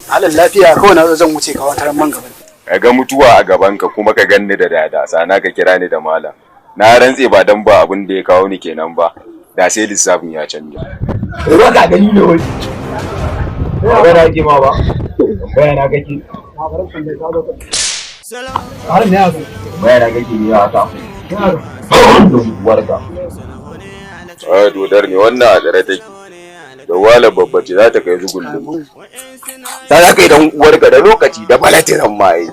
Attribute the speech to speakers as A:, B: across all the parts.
A: Halin lafiya kawai na zo zan wuce ka wata man gaban.
B: Ka ga mutuwa a gabanka kuma ka ganni da dada, sana ka kira ni da malam. Na rantse ba dan ba abin da ya kawo ni kenan ba, da sai lissafin ya canja.
C: Ba ka gani ne wai. Ba ga na ma ba. Tambaya na kake.
A: Halin ne ya zo.
C: Tambaya na kake ne haka. Warka.
B: A dodar ne wannan, a tsare take. Da wala babba ce za ta kai zugullum. Ta za ka yi dan uwarka da lokaci da balatiran ma yi.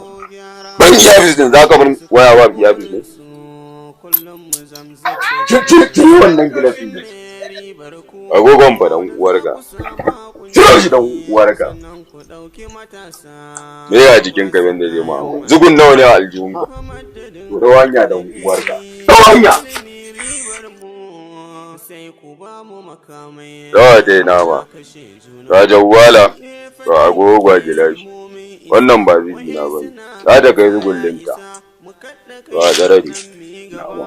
B: Ban iyafis din za ka bar waya ba iyafis ne. Cire wannan gilafin ne. Agogon fa dan uwarka. Cire shi dan uwarka. Me ya jikin ka banda zai ma? Zugun nawa ne a aljihunka? To da hanya dan uwarka. Da hanya. Dawa ta yi nama. Ga jawwala, ga agogo ga gilashi. Wannan ba zubi na bane. Za ta kai zugullinta. Ba tsarabi. Nama.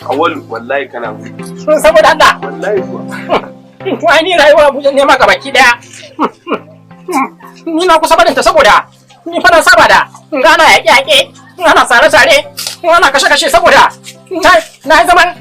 D: Awal, wallahi kana gudu.
E: Saboda Allah.
D: Wallahi kuwa.
E: To ai ni rayuwa Abuja ne ma baki daya. Ni na kusa barinta saboda ni fa na saba da in ga ana yaƙe yaƙe, in ana sare sare, in ana kashe kashe, saboda na yi zaman